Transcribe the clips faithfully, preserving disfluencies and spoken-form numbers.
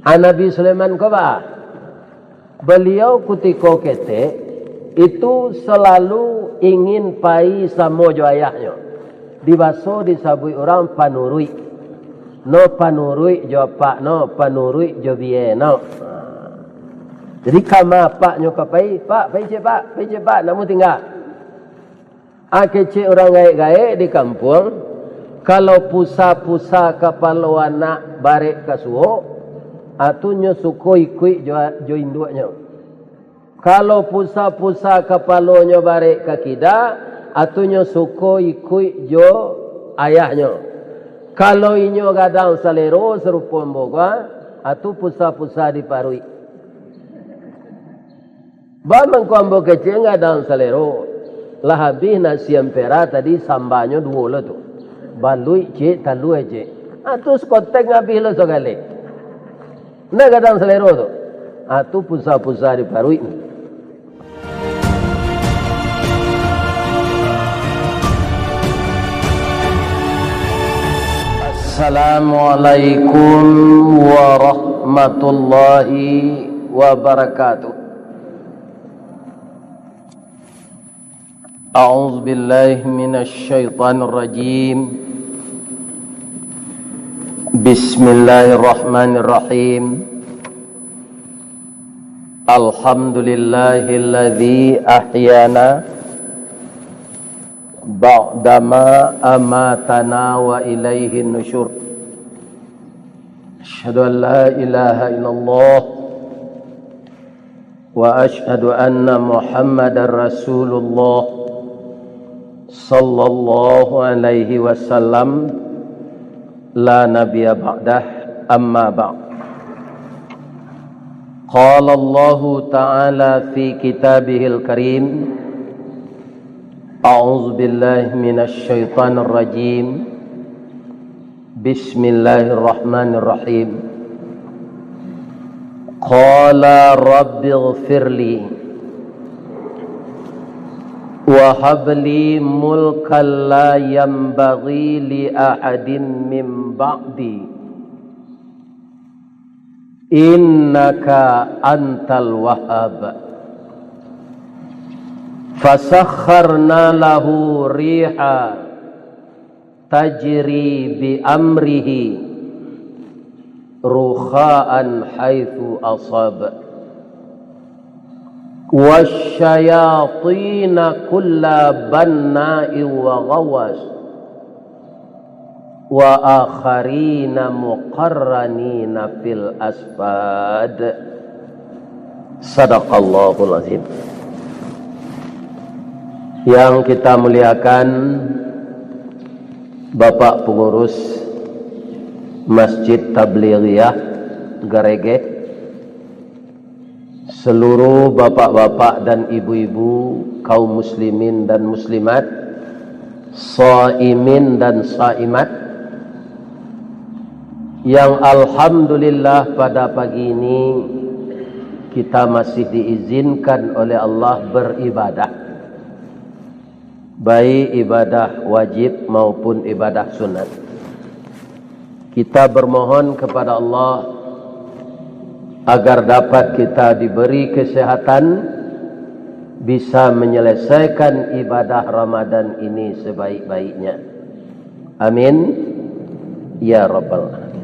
A, Nabi Sulaiman ko ba? Baliau kutiko ketek, itu salalu ingin pai samo jo ayahnyo. Di baso disabuik urang panuruik. No panuruik jo apak no, panuruik jo bieh no. Jadi kama apaknyo ka pai, "Pak, pai ciek, Pak, pai ciek, Pak, ndak mau tingga." A, kecek urang gaek-gaek di kampuang, kalau pusa-pusa kapalo anak barek ka suok, a, tu nyo suko ikuik jo, jo induaknyo. Kalau pusa-pusa kapalonyo barek ka kida, a, tu nyo suko ikuik jo ayahnyo. Kalau inyo gadang salero sarupo ambo ko, a, tu pusa-pusa diparuik. Ba mangko ambo kecek gadang salero. Lah abih nasi ampera tadi, sambanyo duo lo tu. Baluik ciek, talua ciek. A, tu sakotek abih lo sagaleh. Nah, gadang salero tu. A, tu pusa-pusa diparuik. Assalamualaikum warahmatullahi wabarakatuh. A'udzubillahi minasyaitonirrajim. Bismillahirrahmanirrahim. Alhamdulillahilladzi ahyana ba'dama amatana wa ilaihin nusyur. Asyhadu an la ilaha illallah wa asyhadu anna Muhammadar Rasulullah sallallahu alaihi wasallam, la nabiyya ba'dah, amma ba'd. Qala Allahu ta'ala fi kitabihil karim, a'udzu billahi minasy syaithanir rajim. Bismillahirrahmanirrahim. Qala rabbighfirli wa habli mulkan la yanbaghi li ahadin min ba'di, innaka antal wahhab. Fasakharna lahu riha tajri bi amrihi rukha'an haitsu ashab. Wasyayatina kulla banna'in wa ghawwas. Wa akharina muqarranina fil asfad. Sadaqallahul azim. Yang kita muliakan, Bapak Pengurus Masjid Tablighiah Garegeh, seluruh bapak-bapak dan ibu-ibu, kaum muslimin dan muslimat, saimin dan saimat, yang alhamdulillah pada pagi ini kita masih diizinkan oleh Allah beribadah, baik ibadah wajib maupun ibadah sunat. Kita bermohon kepada Allah agar dapat kita diberi kesehatan, bisa menyelesaikan ibadah Ramadan ini sebaik-baiknya. Amin, ya rabbal alamin.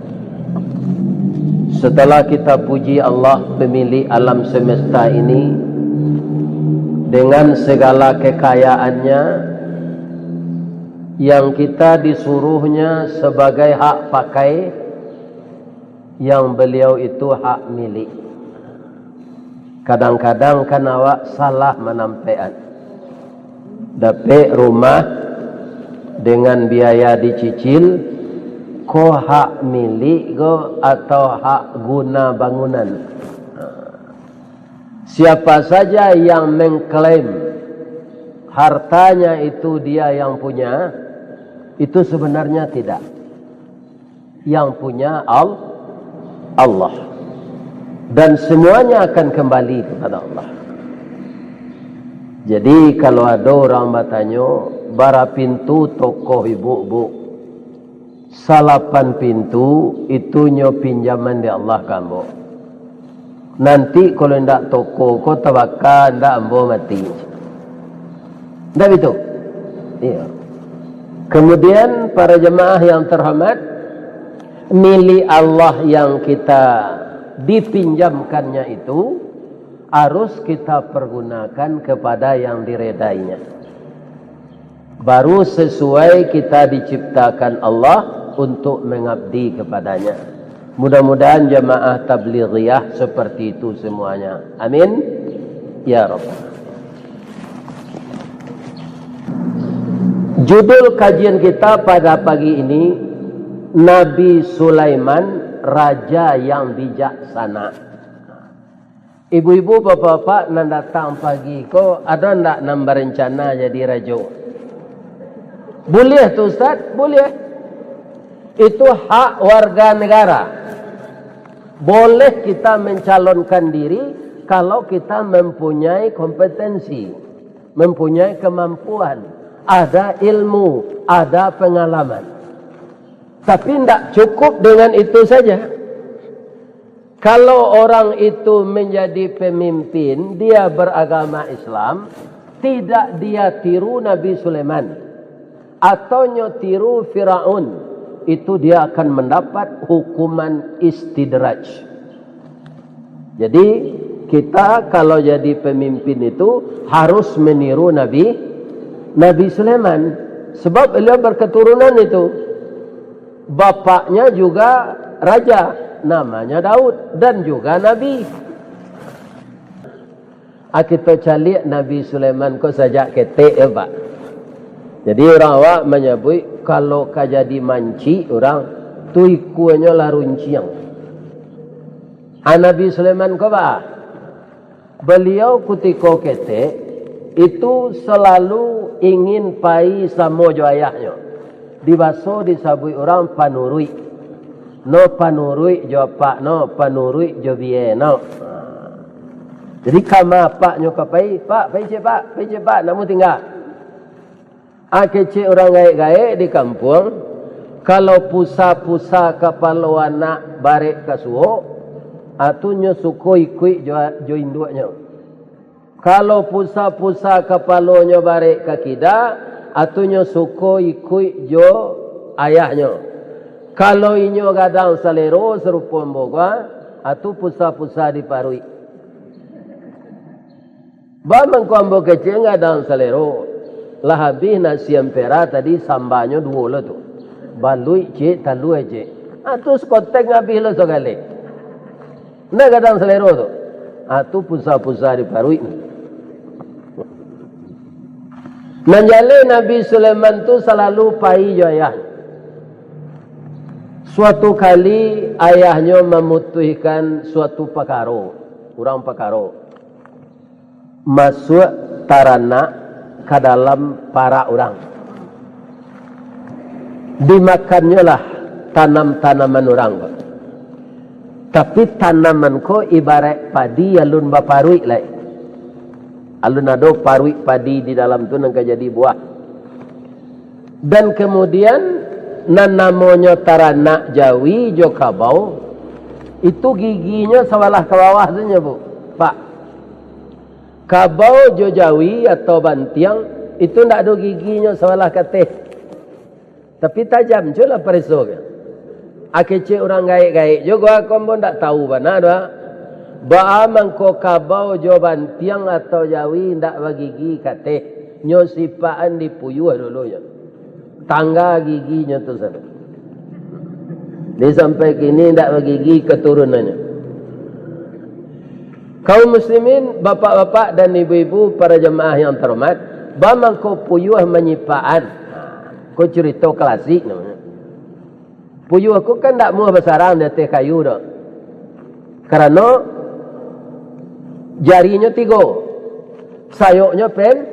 Setelah kita puji Allah, pemilik alam semesta ini, dengan segala kekayaannya, yang kita disuruhnya sebagai hak pakai, yang beliau itu hak milik. Kadang-kadang kan awak salah manampekan. Dapek rumah dengan biaya dicicil, ko hak milik ko atau hak guna bangunan? Siapa saja yang mengklaim hartanya itu dia yang punya, itu sebenarnya tidak. Yang punya Al-, Allah. Dan semuanya akan kembali kepada Allah. Jadi, kalau ada orang bertanya, bara pintu toko ibuk-ibuk? Salapan pintu itu nyo pinjaman dek Allah ka ambo. Nanti kalau indak toko ko tabaka, indak ambo mati. Indak bitu? Iyo. Kemudian, para jemaah yang terhormat, milik Allah yang kita dipinjamkannya itu harus kita pergunakan kepada yang diredainya. Baru sesuai kita diciptakan Allah untuk mengabdi kepada-Nya. Mudah-mudahan jamaah tablighiah seperti itu semuanya. Amin. Ya Rabbal. Judul kajian kita pada pagi ini, Nabi Sulaiman, Raja yang Bijaksana. Ibu-ibu, bapak-bapak nan datang pagi ko, ado ndak nan barencana jadi rajo? Buliah tu, Ustaz? Buliah. Itu hak warga negara. Boleh kita mencalonkan diri kalau kita mempunyai kompetensi, mempunyai kemampuan, ada ilmu, ada pengalaman. Tapi ndak cukup dengan itu saja. Kalau orang itu menjadi pemimpin, dia beragama Islam, tidak dia tiru Nabi Sulaiman, atau nyo tiru Firaun, itu dia akan mendapat hukuman istidraj. Jadi, kita kalau jadi pemimpin itu harus meniru Nabi, Nabi Sulaiman. Sebab beliau berketurunan itu. Bapaknya juga raja, namanya Daud, dan juga nabi. Ah, kito caliak Nabi Sulaiman ko sajak ketek, yo, Pak. Jadi, urang awak manyabuik, kalau ka jadi mancik urang, tu ikuanyo lah runciang. Ah, Nabi Sulaiman ko, Pak, baliau kutiko ketek, itu salalu ingin pai samo jo ayahnyo. Di baso disabuik urang panuruik. No panuruik jo apak no, panuruik jo bie no. Jadi, kama apaknyo ka pai, "Pak, pai ciek, Pak, pai ciek, Pak, ndak amuah tingga." Ah, kecek urang gaek-gaek di kampuang, kalau pusa-pusa kapalo anak barek ka suok, ah, tu nyo suko ikuik jo, jo induaknyo. Kalau pusa-pusa kapalonyo barek ka kida, ah, tu nyo suko ikuik jo ayahnyo. Kalau inyo gadang salero sarupo ambo ko, ah, tu pusa-pusa diparuik. Ba mangko ambo kecek gadang salero. Lah abih nasi ampera tadi, sambanyo duo lo tu. Baluik ciek, talua ciek. Ah, tu sakoteng abih lo sagaleh. Ndak gadang salero tu. Ah, tu pusa-pusa diparuik. Nan jaleh Nabi Sulaiman tu salalu pai jo ayah. Suatu kali ayahnyo mamutuihkan suatu pakaro, urang pakaro. Masuak taranak ka dalam parak urang. Dimakannyolah tanam-tanaman urang ko. Tapi tanaman ko ibaraik padi alun baparuik lai. Alun ado paruik padi di dalam tu nan ka jadi buah. Dan kemudian, nan namonyo taranak jawi jo kabau, itu giginyo sabalah ka bawah tu nyo, Bu. Pak, kabau jo jawi atau bantiang, itu ndak ado giginyo sabalah ka ateh. Tapi tajam, cubolah pareso ka. Ah, kecek urang gaek-gaek juo, ko ambo ndak tahu bana doh. Baa mangko kabau jo bantiang atau jawi ndak bagigi ka ateh? Nyo sipakan di puyuah dulunyo. Tangga giginyo tu sajo. Di sampai kini ndak bagigi katurunannyo. Kaum muslimin, bapak-bapak dan ibu-ibu, para jamaah yang terhormat, baa mangko puyuah manyipakan? Ko curito klasik namonyo. Puyuah ko kan ndak muah basarang di ateh kayu doh. Karano jarinyo tigo, sayoknyo pen-,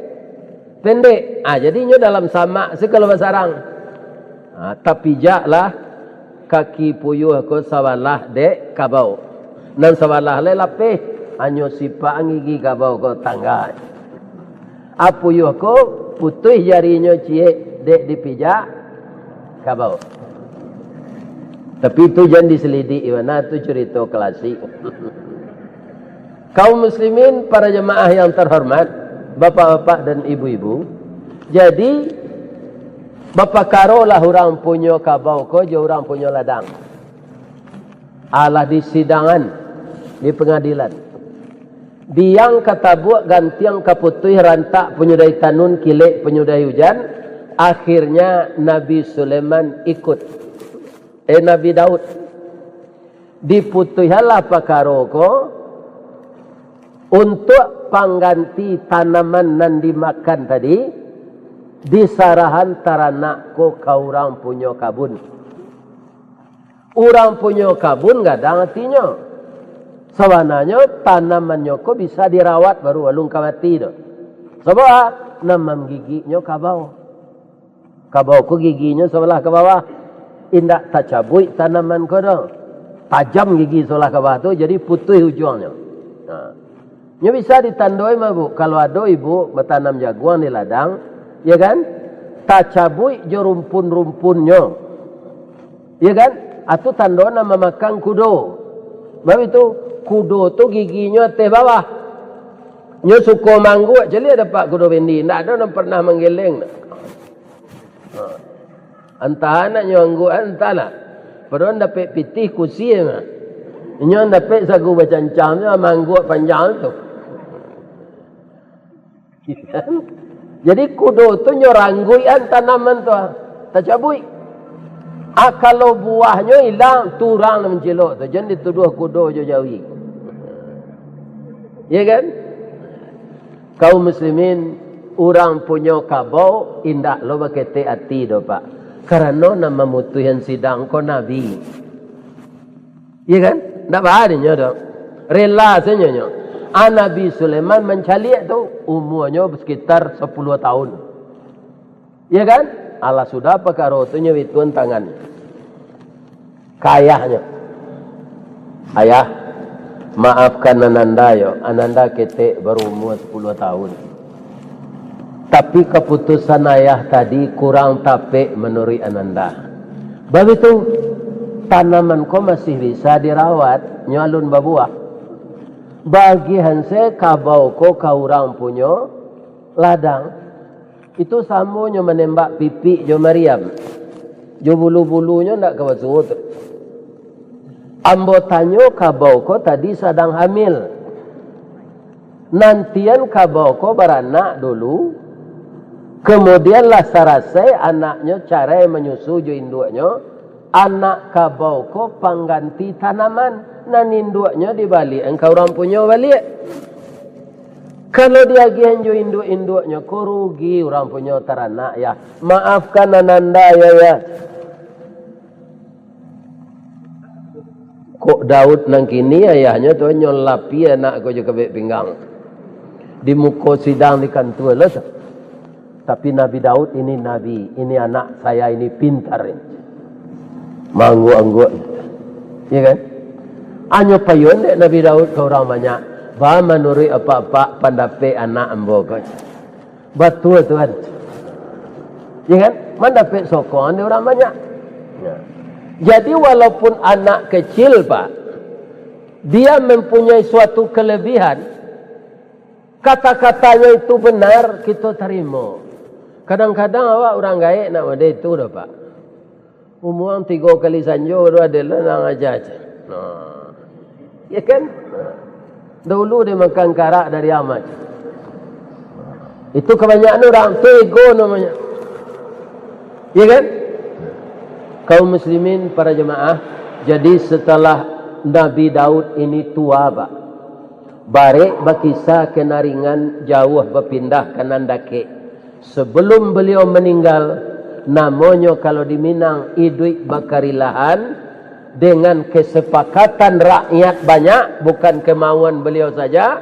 pendek. Ah, jadi inyo dalam samak se kalau basarang. Ah, tapijaklah kaki puyuah ko sabalah dek kabau. Nan sabalah lai lapeh, hanyo sipakan gigi kabau ko tangga. Ah, puyuah ko putuih jarinyo ciek dek dipijak kabau. Tapi itu jan diselidiki bana, tu curito klasik. Kaum muslimin, para jamaah yang terhormat, bapak-bapak dan ibu-ibu, jadi, bapakarolah urang punyo kabau ko jo urang punyo ladang. Alah di sidangan, di pangadilan. Biang ka tabuak, gantiang ka putuih, rantak panyudahi tanun, kilek panyudahi ujan, akhirnya Nabi Sulaiman ikut. Eh, Nabi Daud. Diputuihanlah pakaro ko, untuak pangganti tanaman nan dimakan tadi, disarahan taranak ko ka urang punyo kabun. Urang punyo kabun gadang atinyo. Sabananyo tanamannyo ko bisa dirawat, baru alun ka mati tu. Sabab nan manggigiknyo kabau. Kabau ko giginyo sabalah ka bawah. Indak tacabuik tanaman ko doh. Tajam gigi sabalah ka bawah tu, jadi putuih ujuangnyo. Nah. Nyo bisa ditandoi mah, Bu. Kalau ado ibu batanam jaguang di ladang, ya kan? Tacabuik jo rumpun-rumpunnyo. Ya kan? Atu tando nan mamakan kudo. Baru itu, kudo tu giginyo ateh bawah. Nyo suko mangguak, caliak dapek kudo bendi. Ndak ado nan pernah manggeleng. Ha. Antah anak nyo angguak, antahlah. Padahal dapek pitih kusie mah. Inyo dapek sagu bacancang tu, mangguak panjang tu. Jadi kudo tu nyo rangguikan tanaman tu, ah. Tacabuik. Ah, kalau buahnyo ilang, tu urang nan mancilok tu. Jan dituduah kudo jo jawi. Ya kan? Kaum muslimin, urang punyo kabau indak lo baketek ati doh, Pak. Karano nan mamutuihan sidang ko Nabi. Iya kan? Ndak baa dinyo doh. Rela sajo nyo. Ah, Nabi Sulaiman mancaliak tu, umuanyo sekitar sapuluah tahun. Iya kan? Alah sudah pakaro tu nyo bituan tangan ka ayahnyo. "Ayah, maafkan Ananda yo, Ananda ketek baru umua sapuluah tahun. Tapi kaputusan ayah tadi kurang tapek manuruik Ananda." Babitu, tanaman ko masih bisa dirawat, nyo alun babuah. Bagihan se kabau ko ka urang punyo ladang. Itu samo nyo manembak pipik jo mariam. Jo bulu-bulunyo ndak ka basuo tu. Ambo tanyo, kabau ko tadi sadang hamil. Nantian kabau ko baranak dulu, kemudian lah sarasai anaknyo carai manyusu jo induaknyo, anak kabau ko pangganti tanaman, nan induaknyo dibaliakan ka urang punyo baliak. Kalau diagiahan jo induak-induaknyo ko, rugi urang punyo taranak, yah. Maafkan Ananda, yah, yah. Kok Daud nan kini, ayahnyo tu nyo lapia anak ko jo kabek pinggang. Di muko sidang di kantua lah tu. Tapi Nabi Daud ini nabi, ini anak saya ini pintar ini. Maangguak-angguak. Ya kan? Anyo payuan dek Nabi Daud ka urang banyak. Ba manuruik apak-apak pandapek anak ambo ko. Batua, Tuan. Ya kan? Mandapek sokongan dari urang banyak. Ya. Jadi, walaupun anak kecil, Pak, dia mempunyai suatu kelebihan, kata-katanya itu benar, kita terima. Kadang-kadang awak urang gaek nak model itu dah, Pak. Umua tigo kali sanjo tu ado lah nan aja-aja. Nah. Ya kan? Nah. Dulu dia makan karak dari amat. Itu kebanyakan orang, tu ego namanya. Ya kan? Kaum muslimin, para jemaah, jadi setelah Nabi Daud ini tua, Pak, barek bakisa ka nan ringan, jauah bapindah ka nan dakek. Sebelum beliau meninggal, namonyo kalau di Minang iduik bakarilahan, dengan kesepakatan rakyat banyak, bukan kemauan beliau saja,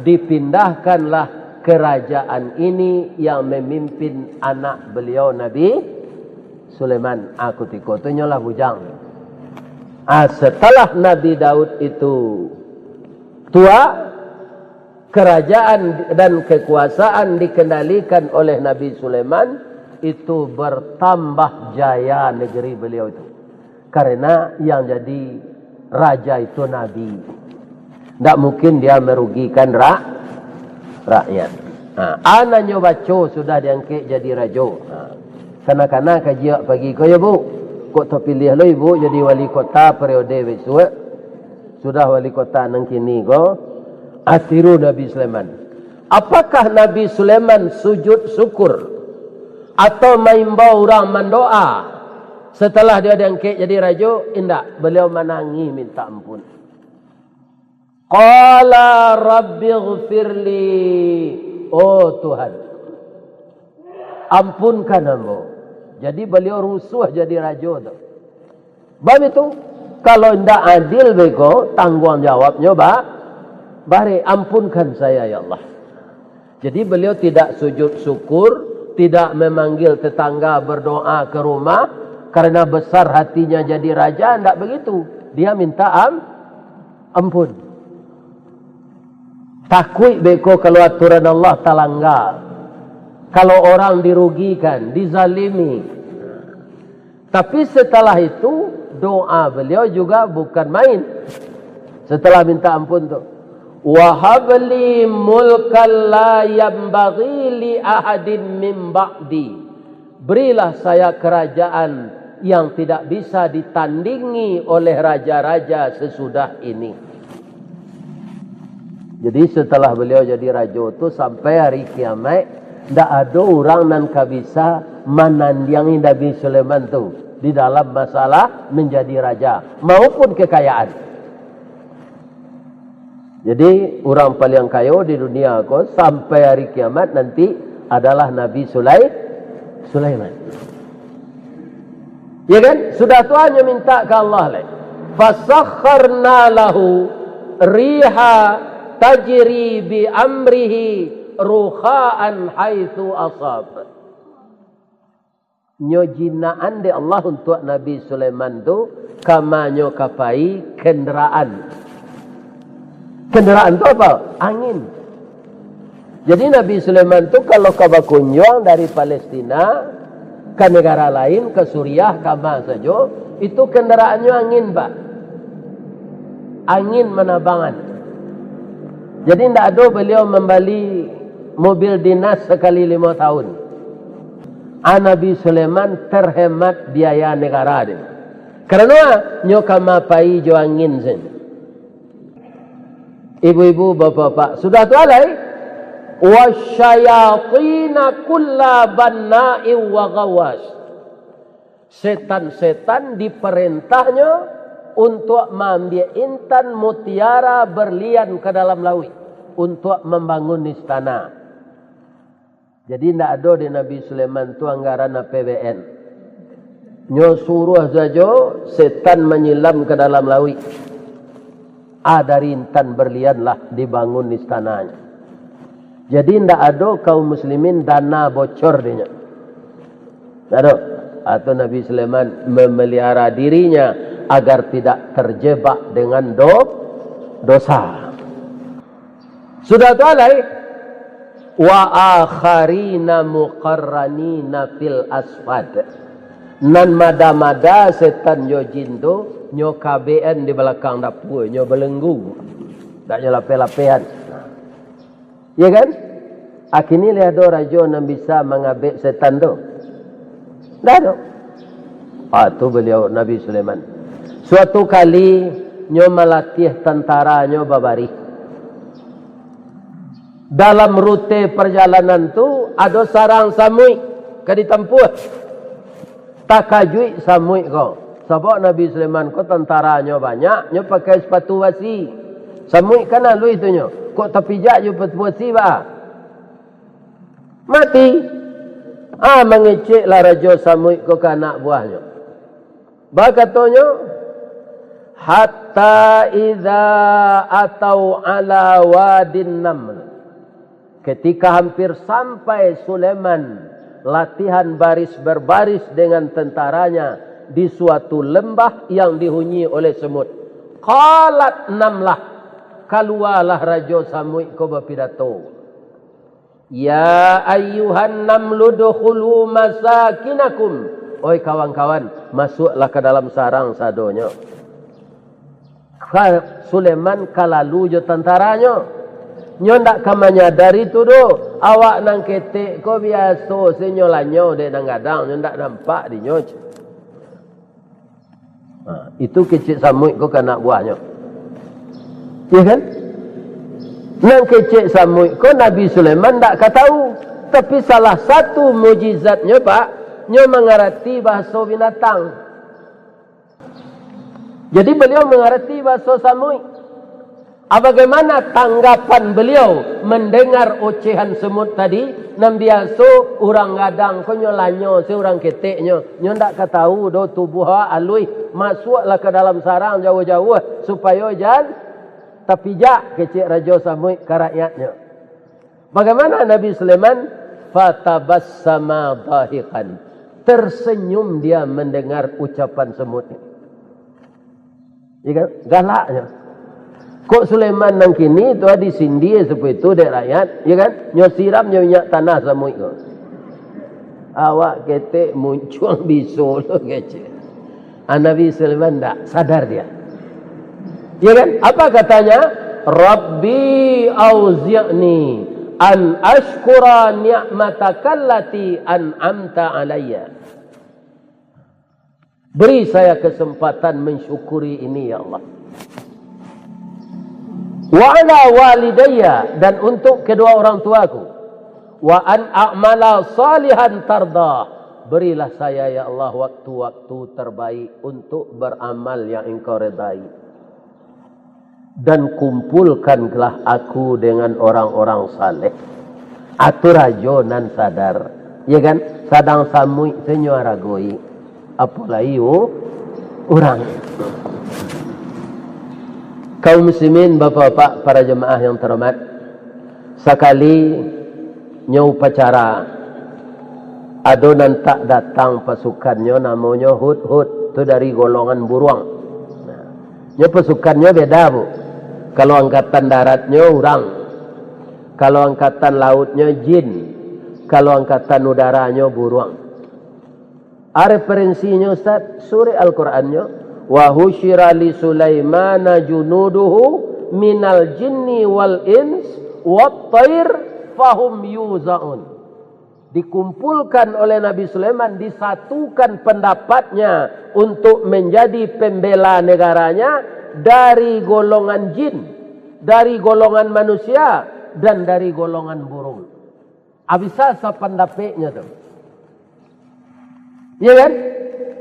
dipindahkanlah kerajaan ini yang memimpin anak beliau Nabi Sulaiman. Ah, kutiko tu nyo lah bujang. Ah, setelah Nabi Daud itu tua, kerajaan dan kekuasaan dikendalikan oleh Nabi Sulaiman, itu bertambah jaya negeri beliau itu. Karena yang jadi raja itu nabi. Ndak mungkin dia merugikan ra-, rakyat. Ha, a nan nyo baco sudah diangkek jadi rajo. Ha. Kana-kana kaji awak pagi ko, ya, Bu. Kok tapiliah lo Ibu jadi wali kota periode bisuak? Sudah wali kota nan kini ko, atiru Nabi Sulaiman. Apakah Nabi Sulaiman sujud syukur atau maimbau urang mandoa setelah dia diangkek jadi rajo? Indak, beliau manangih minta ampun. Qala rabbighfirli, "Oh Tuhan, ampunkan ambo." Jadi beliau rusuah jadi rajo tu. Bab itu, kalau indak adil beko, tangguang jawabnyo ba-, barek, "Ampunkan saya, ya Allah." Jadi beliau tidak sujud syukur, tidak memanggil tetangga berdoa ke rumah, karena besar hatinya jadi raja, ndak begitu. Dia minta am-, ampun. Takuik beko kalau aturan Allah talanggar, kalau orang dirugikan, dizalimi. Tapi setelah itu, doa beliau juga bukan main. Setelah minta ampun tu, "Wahabli mulkan la yambaghi li ahadin min ba'di." Berilah saya kerajaan yang tidak bisa ditandingi oleh raja-raja sesudah ini. Jadi, setelah beliau jadi rajo tu, sampai hari kiamat, ndak ado urang nan ka bisa manandiangi Nabi Sulaiman tu di dalam masalah menjadi raja maupun kekayaan. Jadi, urang paliang kayo di dunia ko sampai hari kiamat nanti adalah Nabi Sulai-, Sulaiman. Ya kan? Sudah tu hanyo minta ka Allah lai. "Fasakharna lahu riha tajri bi amrihi rukha'an haitsu asab." Nyo jinaan dek Allah untuak Nabi Sulaiman tu, kamanyo ka pai kendaraan. Kendaraan tu apa? Angin. Jadi, Nabi Sulaiman tu kalau ka bakunjuang dari Palestina ka negara lain, ka Suriah, ka ma sajo, itu kendaraannyo angin, Pak. Angin manabangan. Jadi, ndak ado beliau mambali mobil dinas sakali limo tahun. A, Nabi Sulaiman terhemat biaya negara dek. Karano nyo ka ma pai jo angin sen. Ibu-ibu, bapak-bapak, sudah tu alai, "Wasyayatina kulla banna'in wa ghawwas." Setan-setan diparentanyo untuak maambiak intan, mutiara, berlian ka dalam lauik, untuak mambangun istana. Jadi, ndak ado di Nabi Sulaiman tu anggaran A P B N. Nyo suruah sajo setan manyilam ka dalam lauik. A, dari intan berlian lah dibangun istananyo. Jadi, ndak ado kaum muslimin dana bocor dinyo. Ndak ado. Atau Nabi Sulaiman memelihara dirinya agar tidak terjebak dengan do-, dosa. Sudah tu alai, "Wa akharina muqarranina fil asfad." Nan mada-mada setan jo jin tu, nyo kabek-an di balakang dapua, nyo balenggu. Ndak nyo lapeh-lapehan. Ya kan? Akini lai ado rajo nan bisa mangabek setan tu? Ndak ado. Ah, tu beliau Nabi Sulaiman. Suatu kali, nyo malatiah tantaranyo babarih. Dalam rute parjalanan tu, ado sarang samuik ka ditampuah. Takajuik samuik ko, sabab Nabi Sulaiman ko tantaranyo banyak, nyo pakai sapatu basi. Samuik kan aluih tu nyo, kok tapijak jo sapatu basi, baa? Mati. Ah, mangeceklah rajo samuik ko ka anak buahnyo. Bakatonyo, "Hatta idza atau ala wadin naml." Ketika hampir sampai Sulaiman latihan baris berbaris dengan tentaranya di suatu lembah yang dihuni oleh semut, qalat namlah, kalualah rajo samuik ko bapidato. "Ya ayyuhan namlu dukhulu masakinakum." "Oi kawan-kawan, masuaklah ka dalam sarang sadonyo. Ka-, Sulaiman ka lalu jo tantaranyo. Nyo ndak ka manyadari tu doh. Awak nan ketek ko biaso se nyo lanyau dek nan gadang, nyo ndak nampak dinyo." Ha, itu kecek samuik ko ka anak buahnyo. Ya kan? Nan kecek samuik ko Nabi Sulaiman ndak ka tahu. Tapi salah satu mujizatnyo, Pak, nyo mangarati bahaso binatang. Jadi beliau mangarati bahaso samuik. Ah, bagaimana tanggapan beliau mendengar ocehan semut tadi? Nan biaso urang gadang ko nyo lanyau se urang keteknyo, nyo ndak ka tahu doh tubuah awak aluih, masuaklah ka dalam sarang jauah-jauah, supayo jan tapijak, kecek Rajo Samuik ka rakyatnyo. Bagaimana Nabi Sulaiman? Fatabassama dhahikan. Tersenyum dia mendengar ucapan semut ini. Ya kan? Galaknyo. Kok Sulaiman nan kini tu disindia seperti itu dek rakyat, ya kan? Nyo siram jo minyak tanah samuik ko. Awak ketek muncuang biso lo kecek. Ah, Nabi Sulaiman ndak sadar dia. Ya kan? Apa katanya? "Rabbi auzi'ni an asykura ni'matakallati an'amta alayya." Beri saya kesempatan mensyukuri ini, ya Allah. "Wa ala walidayya," dan untuk kedua orang tuaku. "Wa an a'mala salihan tardah." Berilah saya, ya Allah, waktu-waktu terbaik untuk beramal yang Engkau redai. "Dan kumpulkanlah aku dengan orang-orang saleh." Atau rajo nan sadar, ya kan? Sadang samuik se nyo aragoi, apo lai u-, urang. Kaum muslimin, bapak-bapak, para jemaah yang terhormat, sakali nyo upacara, ado nan tak datang pasukannyo, namonyo Hudhud, tu dari golongan buruang. Nah, nyo pasukannyo beda, Bu. Kalau angkatan daratnyo urang, kalau angkatan lautnyo jin, kalau angkatan udaranyo buruang. Ah, referensinyo, Ustaz, surek Al-Qurannyo, "Wa husyira li Sulaimana junuduhu minal jinni wal ins wat thair fahum yuzaun." Dikumpulkan oleh Nabi Sulaiman, disatukan pendapatnya untuk menjadi pembela negaranya dari golongan jin, dari golongan manusia, dan dari golongan burung. Ah, bisa sapandapeknyo tu. Ya kan?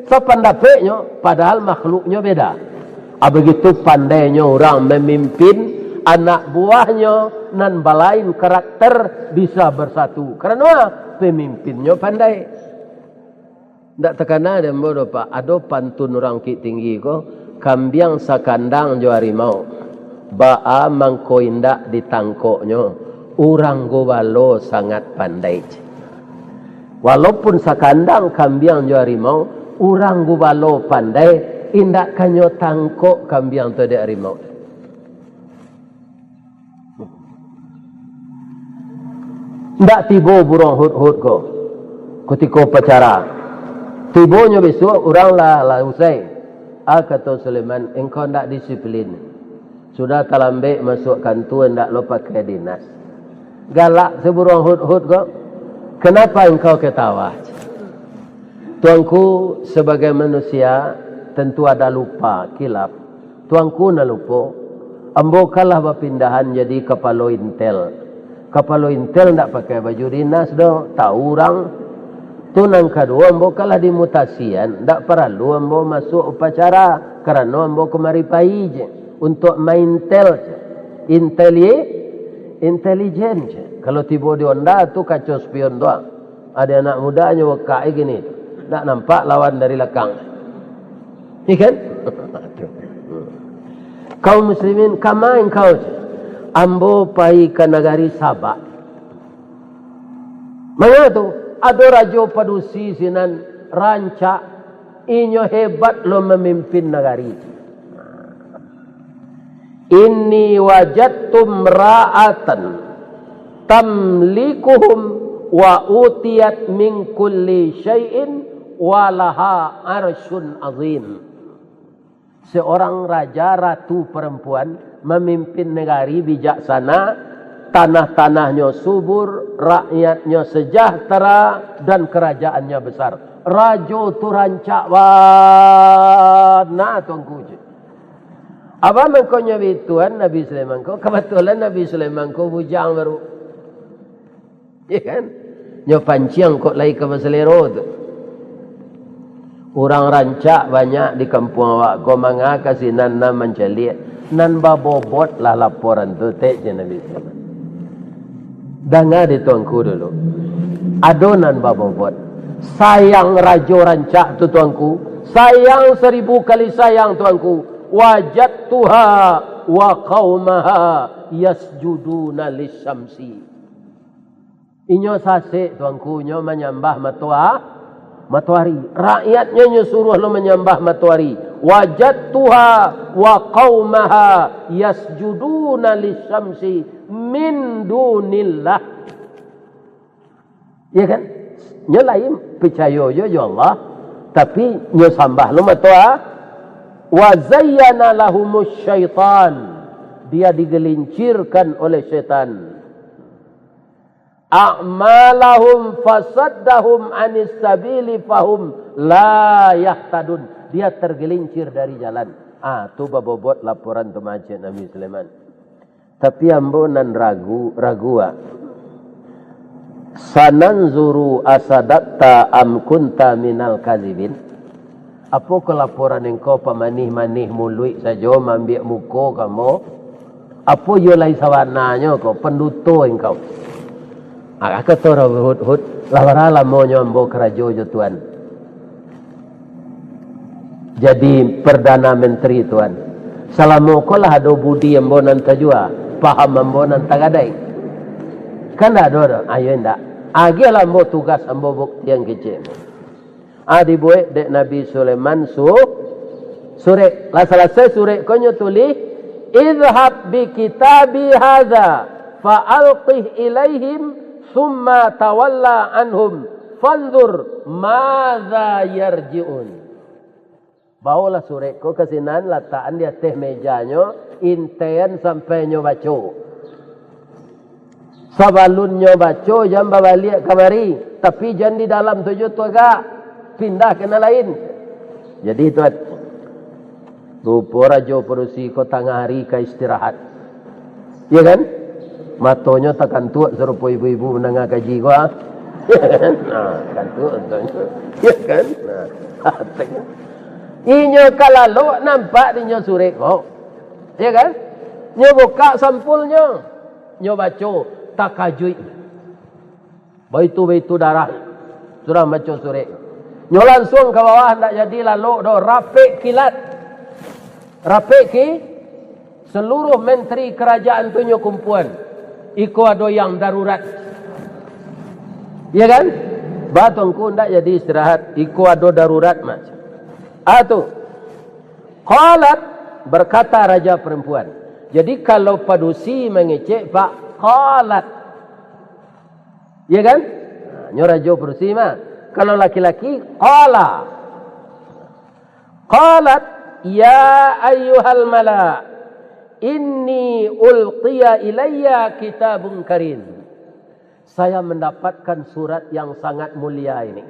Sapandapeknyo, padahal makhluknyo beda. Ah, begitu pandainyo urang mamimpin, anak buahnyo nan balain karakter bisa bersatu. Karano pamimpinyo pandai. Ndak takana dek ambo doh, Pak. Ado pantun urang Bukiktinggi ko, "Kambiang sakandang jo harimau, baa mangko indak ditangkoknyo, urang gubalo sangat pandai." Walaupun sakandang kambiang jo harimau, urang gubalo pandai, indak ka nyo tangkok kambiang tu dek harimau. Ndak tibo buruang Hudhud ko kutiko upacara. Tibonyo bisuak, urang lah, lah usai. Ah, kato Sulaiman, "Engkau ndak disiplin. Sudah talambek masuak kantua, ndak lo pakai dinas." Galak se buruang Hudhud ko. "Kenapa engkau ketawa?" "Tuanku, sebagai manusia, tentu ada lupa, kilaf. Tuanku nan lupo, ambo kan lah bapindahan jadi kapalo intel. Kapalo intel ndak pakai baju dinas doh, tahu urang. Tu nan kaduo, ambo kan lah dimutasian, ndak paralu ambo masuak upacara, karano ambo kamari pai je untuak maintel je. Intelli-, intelijen je. Kalau tibo di onda tu kaco spion tu, ah. Ado anak muda nyo wekak gini tu. Ndak nampak lawan dari lakang." Iya kan? Kaum muslimin, "Kama engkau?" "Ambo pai ka nagari Sabak." "Manga tu?" "Ado rajo padusi sinan, rancak, inyo hebat lo mamimpin nagari." "Inni wajadtu imra'atan tamlikuhum wa utiyat min kulli syai'in Walaha arsyun azim. Seorang raja ratu perempuan memimpin negari bijaksana, tanah-tanahnyo subur, rakyatnyo sejahtera, dan kerajaannyo besar. Rajo tu rancak bana, Tuanku. Apo mangkonyo bituan Nabi Sulaiman ko? Kebetulan Nabi Sulaiman ko bujang baru. Ya kan? Nyo panciang kok lai ka basalero tu. Urang rancak banyak di kampuang awak ko, manga ka sinan nan mancaliak, nan babobot lah laporan tu, tek, jar Nabi Sulaiman. Danga di Tuanku dulu. Ado nan babobot. Sayang rajo rancak tu, Tuanku. Sayang saribu kali sayang, Tuanku. Wajadtuha wa qaumaha yasjuduna lisyamsi. Inyo sasek, Tuanku, inyo manyambah matoa-, matoari. Rakyatnyo inyo suruah lo manyambah matoari. Wajadtuha wa qaumaha yasjuduna lisyamsi min dunillah. Ya kan? Nyo lain picayo jo, jo Allah, tapi nyo sambah lo matoa-, wa zayyana lahumus syaitan. Dia digelincirkan oleh syaitan. A'malahum fasaddahum anis sabili fahum la yahtadun. Dia tergelincir dari jalan. Ah, tu babobot laporan tu, macet Nabi Sulaiman. Tapi ambo nan ragu, ragu, ah. Sananzuru asadakta am kunta minal kazibin. Apo ko laporan engkau pamanih-manih muluik sajo, maambiak muko ka ambo? Apo iyo lai sabananyo ko, panduto engkau? Ah, kato Hudhud, lah bara lamonyo ambo karajo jo Tuan. Jadi Perdana Menteri, Tuan. Salamo ko lah ado budi ambo nan tajua, paham ambo nan tagadai. Kan ndak ado doh, ayo ndak. Agiahlah ambo tugas ambo buktian kecek. Ah, dibuek dek Nabi Sulaiman su-, surek. Lah salasai surek ko nyo tulih, "Idhhab bi kitabi hadza fa alqih ilaihim, tsumma tawalla anhum, fanzur madza yarji'un." Baolah surek ko ka sinan, latakan di ateh mejanyo, inten sampai nyo baco. Sabalun nyo baco, jan babaliak kamari, tapi jan di dalam tu jo tagak, pindah ka nan lain. Jadi tu, rupo rajo padusi ko tangah ari ka istirahat. Ya kan? Matonyo takantuak sarupo ibu-ibu mandanga kaji ko, ah. Nah, kantuak matonyo. Ya kan? Nah. Inyo ka lalok nampak dinyo surek ko. Ya kan? Nyo bukak sampulnyo. Nyo baco, takajuik. Baitu-baitu darah. Surang baco surek. Nyo lansuang ka bawah, ndak jadi lalok doh. Rapek kilat. Rapek ki, seluruh menteri kerajaan tu nyo kumpuan. Iko ado yang darurat. Ya kan? Ba Tuanku, ndak jadi istirahat. Iko ado darurat, Mas. Ah, tu. Qalat, berkata raja perempuan. Jadi, kalau padusi mangecek, Pak, qalat. Ya kan? Nah, nyo rajo padusi mah. Kalau laki-laki, qala. Qalat, "Ya ayyuhal mala, inni ulqiya ilayya kitabun karim." Saya mendapatkan surat yang sangat mulia ini.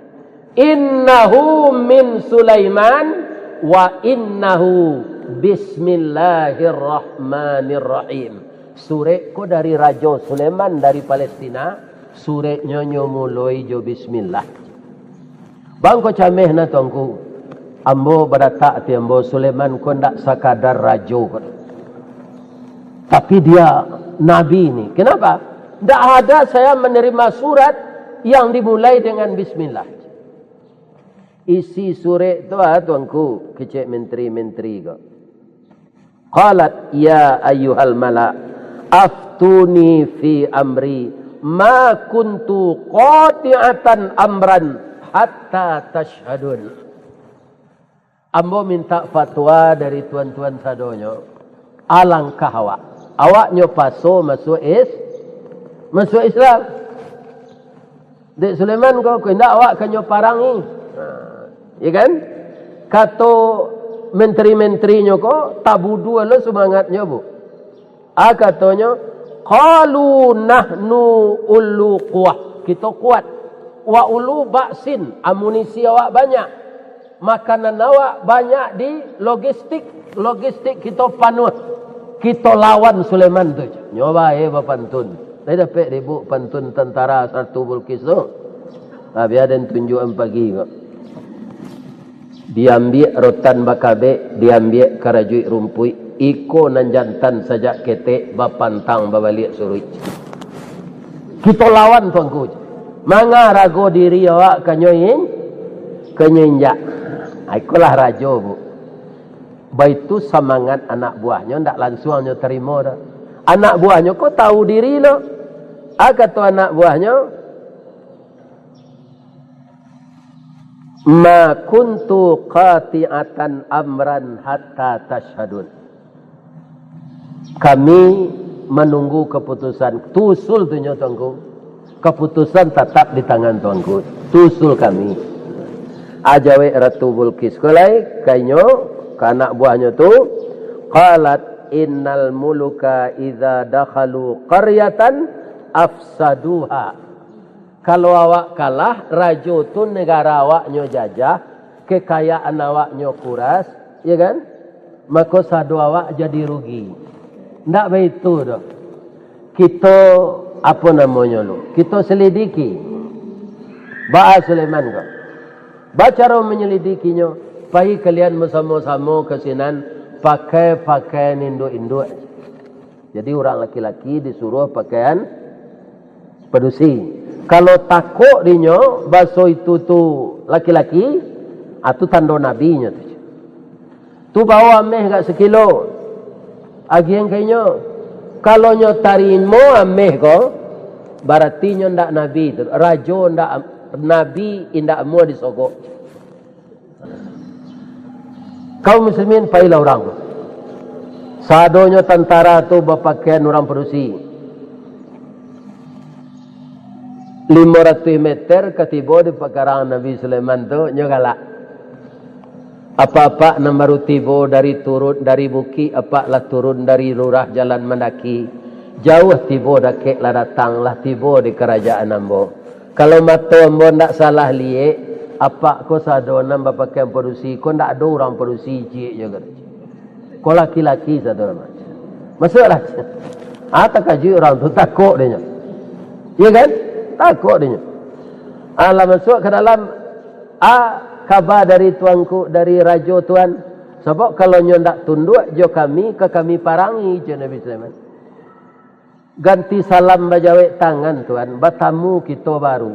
"Innahu min Sulaiman wa innahu bismillahirrahmanirrahim." Surek ko dari Rajo Sulaiman dari Palestina, sureknyo nyo muloi jo bismillah. Bang ko cameh nah, Tuanku. Ambo badatak ati ambo, Sulaiman ko ndak sakadar rajo ko. Tapi dia nabi ni. Kenapa? Ndak ada saya menerima surat yang dimulai dengan bismillah. Isi surek tu ah, Tuanku, kecek menteri-menteri ko. Qalat, "Ya ayyuhal mala, aftuni fi amri, ma kuntu qati'atan amran hatta tashhadun." Ambo minta fatwa dari tuan-tuan sadonyo. Alangkah awak. Awak nyo paso masuak is-, masuak Islam. Dek Sulaiman ko, ko indak awak ka nyo parangi. Ya kan? Kato menteri-menterinyo ko, tabuduah lo sumangatnyo, Bu. A katonyo, "Qalu nahnu ullu quwwah." Kito kuat. "Wa ullu ba'sin," amunisi awak banyak. Makanan awak banyak di logistik, logistik kito panuah. Kito lawan Sulaiman tu. Nyo bae bapantun. Lai dapek dek Ibuk pantun tantara Ratu Bulqis tu? Ha, bia den tunjuakan pagi ko. Diambiak rotan bakabek, diambiak karajuik rumpuik, iko nan jantan sajak ketek, bapantang babaliak suruik. Kito lawan Tuanku. Manga rago diri awak ka nyo in-, ka nyo injak. Ha, ikolah rajo, Bu. Baitu samangat anak buahnyo, ndak lansuang nyo tarimo doh. Anak buahnyo ko tahu diri lo. A kato anak buahnyo, "Ma kuntu qati'atan amran hatta tasyhadun." Kami manunggu kaputusan. Tusul tu nyo, Tuanku. Kaputusan tatap di tangan Tuanku. Tusul kami. A jawek Ratu Bulqis ko lai, ka inyo, ka anak buahnyo tu, qalat, "Innal muluka idza dakhalu qaryatan afsaduha." Kalau awak kalah, rajo tu negara awaknyo jajah, kekayaan awaknyo kuras, ya kan? Mako sado awak jadi rugi. Ndak baitu doh. Kito, apo namonyo lu? Kito selidiki. Baa Sulaiman ko? Bacaro manyalidikinyo, pai kalian basamo-samo ka sinan, pakai pakaian induak-induak. Jadi, urang laki-laki disuruah pakaian padusi. Kalau takok dinyo, baso itu tu laki-laki, ah, tu tando nabi nyo tu. Tu bao ameh agak sakilo, agiah ka inyo. Kalau nyo tarimo ameh ko, barati nyo ndak nabi tu, rajo ndak, nabi indak amuah disogok. Kaum muslimin, pailah urang tu. Sadonyo tantara tu bapakaian urang padusi. Limo ratuih meter ka tibo di pakarangan Nabi Sulaiman tu, nyo galak. Apak-apak nan baru tibo dari turun, dari bukik, apak lah turun dari lurah jalan mandaki. Jauah tibo, dakek lah datang, lah tibo di karajaan ambo. Kalau mato ambo ndak salah liek, apak ko sado nan bapakaian padusi, ko ndak ado urang padusi ciek jo, kato. Ko laki-laki sado nan. Masuaklah. Ah, takajuik urang tu, takok dinyo. Iya kan? Takok dinyo. Ah, lah masuak ka dalam, ah, kaba dari tuanku, dari rajo tuan. Sabab kalau nyo ndak tunduak jo kami, ka kami parangi, cek Nabi Sulaiman. Ganti salam bajawek tangan, Tuan, batamu kito baru.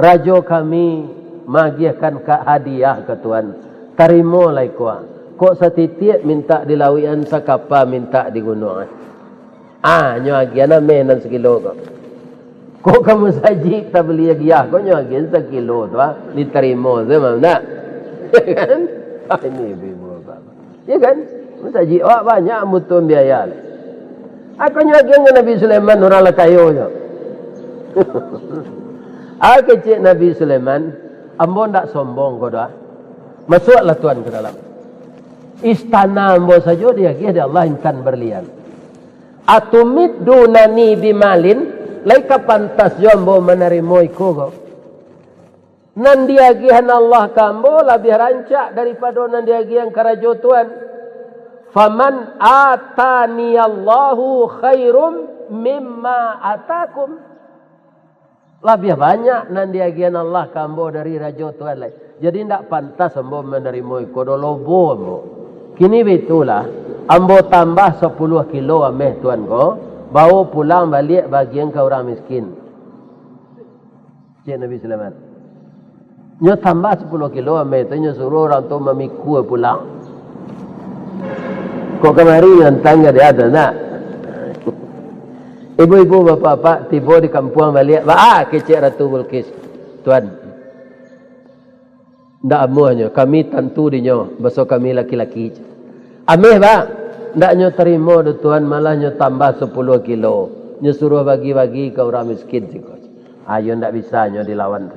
Rajo kami maagiahkan ka hadiah ka Tuan. Tarimolah iko. Kok satitiak mintak di lauikan, sakapa mintak di gunuangan. Ah, nyo agiahan ameh nan sakilo ko. Kok ka musajik tabali agiah, kok nyo agiahan sakilo tu, ah, ditarimo tu, mah, ndak? Kan? Ah, ini ibu-ibu bapak-bapak. Ya kan? Musajik awak banyak mutuan biaya lah. Akonyo agiahan ka Nabi Sulaiman, urang lah kayo nyo. Ah, kecek Nabi Sulaiman, ambo ndak sombong ko doh. Masuaklah Tuan ka dalam. Istana ambo sajo diagiah dek Allah intan berlian. Atumiddunani bimalin, lai ka pantas jo ambo manarimo iko ko? Nan diagiahan Allah ka ambo labiah rancak daripado nan diagiahan ka rajo Tuan. Faman ataniyallahu khairum mimma atakum. Labiah banyak nan diagiahan Allah ka ambo dari rajo Tuan lai. Jadi, ndak pantas ambo manarimo iko doh, lobo ambo. Kini baitulah, ambo tambah sapuluah kilo ameh Tuan ko, bawo pulang baliak bagian ka urang miskin. Cek Nabi Sulaiman. Nyo tambah sapuluah kilo ameh tu, nyo suruah urang tu mamikua pulang. Kok kamari nyo antang ka di ateh, nak? Ibu-ibu, bapak-bapak, tibo di kampuang baliak, baa kecek Ratu Bulqis, Tuan, ndak amuahnyo, kami tantu dinyo, baso kami laki-laki. Ameh, ba, ndak nyo tarimo doh, Tuan, malah nyo tambah sapuluah kilo, nyo suruah bagi-bagi ka urang miskin siko. Ayo, ndak bisa nyo dilawan.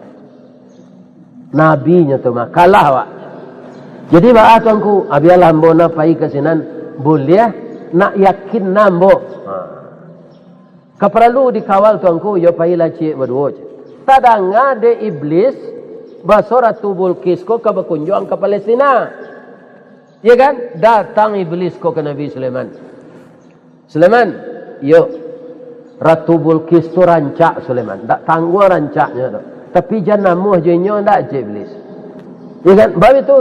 Nabinyo tu mah, kalah awak. Jadi baa Tuanku, ah, bialah ambo nah pai ka sinan, buliah nak yakin nah ambo. Ha. Ka paralu dikawal Tuanku, yo pailah ciek baduo. Tadanga dek Iblis, baso Ratu Bulqis ko ka bakunjuang ka Palestina. Iya kan? Datang Iblis ko ka Nabi Sulaiman. Sulaiman, yo, Ratu Bulqis tu rancak, Sulaiman. Ndak tangguang rancaknyo tu. Tapi jan namuah jo inyo ndak, cek Iblis. Iya kan? Baitu,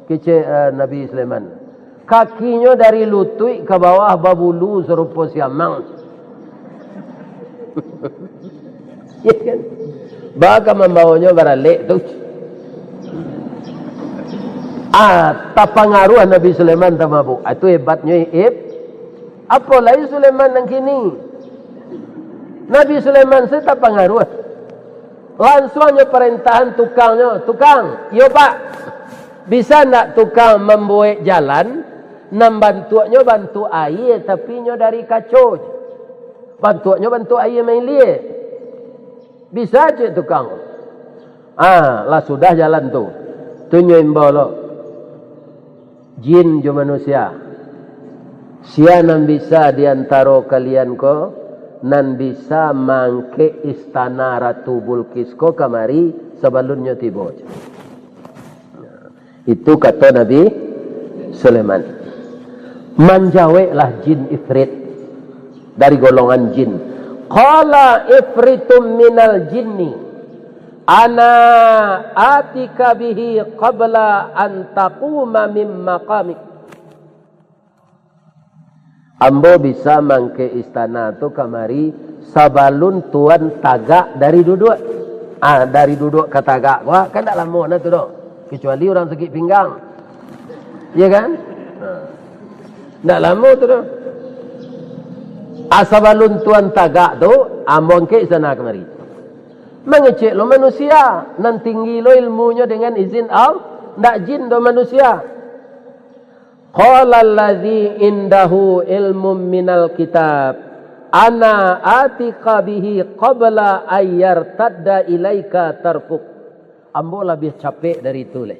kecek, eh, Nabi Sulaiman. Kakinyo dari lutuik ka bawah babulu sarupo siamang. Iya kan? Baa ka mambawonyo baralek tu. Ah, tapangaruah Nabi Sulaiman tamabu. Ah, itu hebatnyo Ib-, apo lai Sulaiman nan kini? Nabi Sulaiman se tapangaruah. Lansuang nyo parentaan tukangnyo, "Tukang, iyo Pak, bisa ndak tukang mambuek jalan nan bantuaknyo bantuak aia, tapi nyo dari kaco? Bantuaknyo bantuak aia mailia." Bisa cek tukang. Ah, lah sudah jalan tu. Tu nyo imbau lo. Jin jo manusia. Sia nan bisa di antaro kalian ko, nan bisa maangkek istana Ratu Bulqis ko kamari sabalun nyo tibo. Itu kato Nabi Sulaiman. Manjaweklah jin ifrit dari golongan jin. Qala ifritum minal jinni, "Ana atika bihi qabla an taquma min maqamik." Ambo bisa mangkek istana tu kamari sabalun tuan tagak dari duduak. Ah, dari duduak ka tagak ko, kan ndak lamo nah tu doh. Kecuali urang sakik pinggang. Iya kan? Nah. Ndak lamo tu doh. Ah, sabalun tuan tagak tu, ambo angkek istana kamari. Mangecek lo manusia, nan tinggi lo ilmunyo dengan izin Allah, ndak jin doh manusia. Qala allazi indahu ilmum minal kitab, "Ana atika bihi qabla ayyartadda ilaika tarfuk." Ambo labiah capek dari itu lai.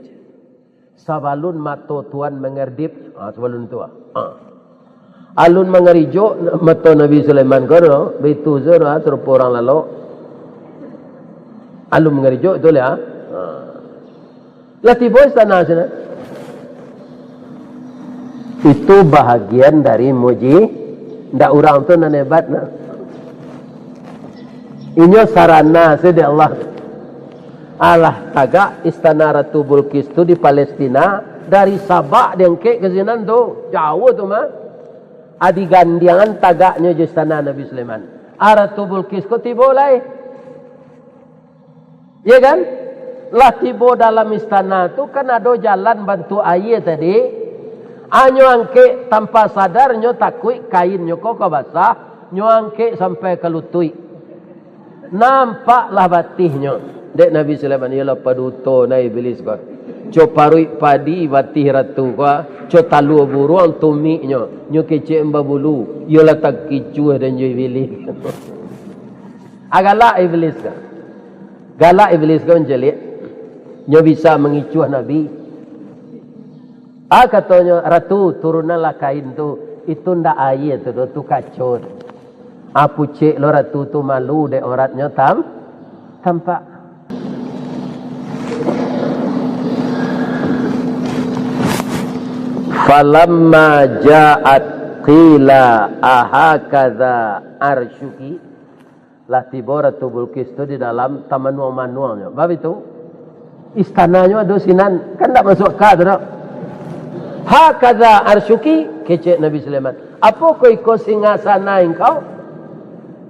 Sabalun mato tuan mangerdip, ha, sabalun tu, ha. Alun mangarijuk mato Nabi Sulaiman ko, no, baitu se, ha, sarupo urang lalok. Alun mangarijuk tu lai, ha. Ha. Lah tibo istana sinan. Itu bahagian dari muji, ndak urang tu nan hebat, nah. Inyo sarana se dek Allah. Alah tagak istana Ratu Bulqis tu di Palestina, dari Sabak diangkek ka sinan tu, jauah tu mah. Adi gandiangan tagaknyo jo istana Nabi Sulaiman. Ah, Ratu Bulqis ko tibo lai. Iya kan? Lah tibo dalam istana tu kan ado jalan bantuak aia tadi. Anyo angkek tanpa sadar, nyo takuik kainnyo ko ka basah, nyo angkek sampai ka lutuik. Nampaklah batihnyo. Dek Nabi Sulaiman, iyolah paduto nah Iblis ko. Co paruik padi batih ratu ko, co talua buruang tumiknyo, nyo kecek babulu, iyolah takicuah dan jo Iblis. Ah, galak Iblis ko. Galak Iblis ko mancaliak. Nyo bisa mangicuah Nabi. Ah, katonyo, "Ratu, turunanlah kain tu. Itu ndak aia tu doh, tu kaco tu." Ah, pucek lo Ratu tu malu dek auratnyo tam-, tampak. Falamma ja'at qila ahakadza arsyuki. Lah tibo Ratu Bulqis tu di dalam tamanuang-manuangnyo. Baitu? Istananyo ado sinan. Kan ndak masuak aka tu doh. Hakadza arsyuki, kecek Nabi Sulaiman. Apokoh iko singgasana engkau?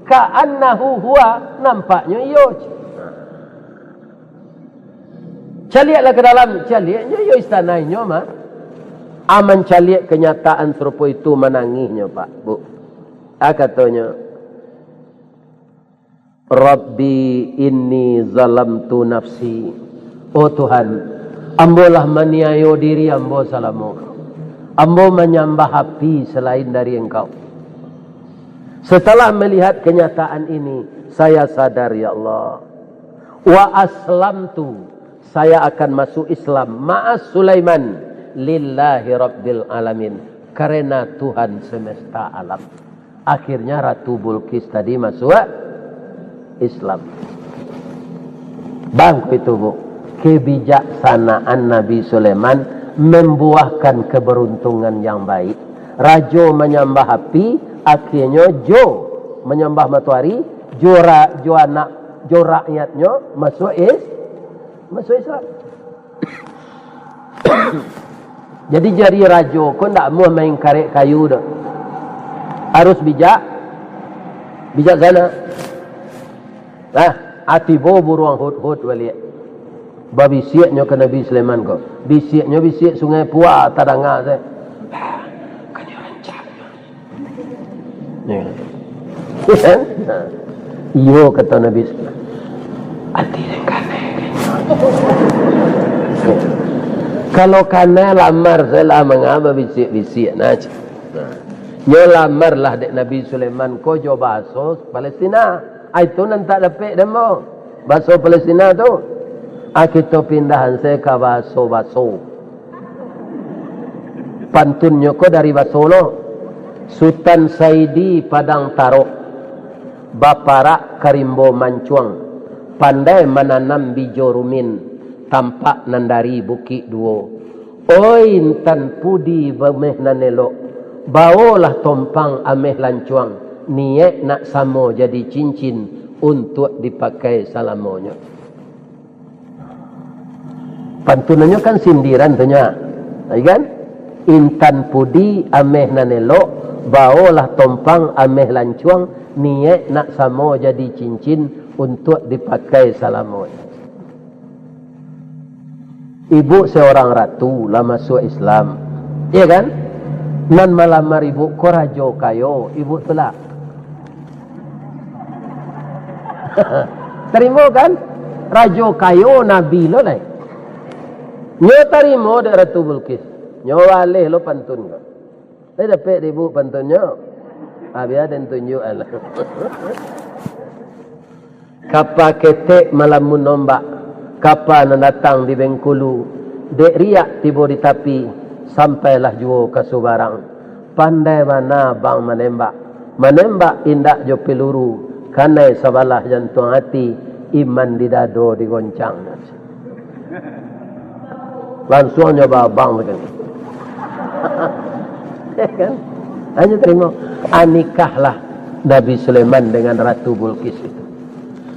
Ka'annahu huwa, nampaknyo iyo. Caliaklah ka dalam, caliaknyo iyo istana inyo mah. Ah, mancaliak kanyataan sarupo itu manangihnyo, Pak, Bu. Ah, katonyo, "Rabbi inni zalamtu nafsi." Oh Tuhan, ambo lah maniayo diri ambo salamo ko. Ambo manyambah api salain dari Engkau. Setelah melihat kenyataan ini, saya sadar, ya Allah. Wa aslamtu, Saya akan masuk Islam, ma'a Sulaiman, lillahi rabbil alamin, karena Tuhan semesta alam. Akhirnya Ratu Bulqis tadi masuk Islam. Bang, itu, Bu, kebijaksanaan Nabi Sulaiman membuahkan keberuntungan yang baik. Rajo manyambah api, akhirnyo jo manyambah matoari, jo ra-, jo anak, jo rakyatnyo masuk is-, masuk Islam. Jadi, jadi rajo ko ndak amuah main karek kayu doh. Harus bijak, bijaksana. Nah, a tibo buruang hudhud baliak. Babisiaknyo ka Nabi Sulaiman ko. Bisiaknyo bisiak Sungai Pua, tadanga se. Kan iyo rancaknyo. Iyo kan? Nah. Iyo, kato Nabi Sulaiman. Ati den kanai. Kalau kanai, lamar sajolah, manga babisiak-bisiak, nah, cik. Nah. Nyo lamarlah dek Nabi Sulaiman ko jo bahaso Palestina. Ah, itu nan tak dapek den, bo. Bahaso Palestina tu. Ah, kito pindahan se ka bahaso-bahaso. Pantunnyo ko dari bahaso lo. Sutan Saidi Padang Tarok, baparak ka rimbo mancuang, pandai mananam bijo rumin, tampak nan dari Bukik Duo. Oi, intan pudi ameh nan elok, bawolah tompang ameh lancuang, niaik nak samo jadi cincin, untuak dipakai salamonyo. Pantunannyo kan sindiran tu nyo, ya kan? Intan pudi ameh nan elok, bawolah tompang ameh lancuang, niaik nak samo jadi cincin, untuak dipakai salamonyo. Ibu seorang ratu lah masuak Islam, ya kan? Nan malamar ibu ko rajo kayo, ibu tulak. Tarimo kan? Rajo kayo, nabi lo lai. Nyo tarimo dek Ratu Bulqis. Nyo baleh lo pantun ko. Lai dapek dek ibu pantunnyo? Ah, bia den tunjuak lah. Kapa ketek malamun ombak, kapa nan datang di Bengkulu, dek riak tibo di tapi, sampailah juo ka subarang. Pandai bana bang manembak, manembak indak jo peluru, kanai sabalah jantuang ati, iman di dado digoncang. Lansuang nyo babang saketek. Ya kan? Hanyo tarimo. Anikahlah Nabi Sulaiman dengan Ratu Bulqis itu.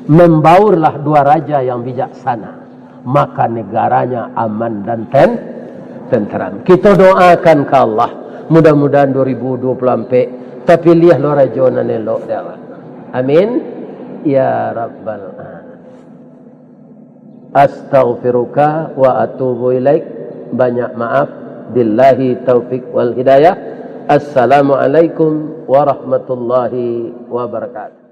Membaurlah dua raja yang bijaksana, maka negaranya aman dan ten-, tenteram. Kito doakan ka Allah, mudah-mudahan dua ribu dua puluh ampek tapiliah lo rajo nan elok dek Allah. Amin ya rabbal alamin. Astaghfiruka wa atubu ilaik. Banyak maaf. Billahi taufik wal hidayah. Assalamualaikum warahmatullahi wabarakatuh.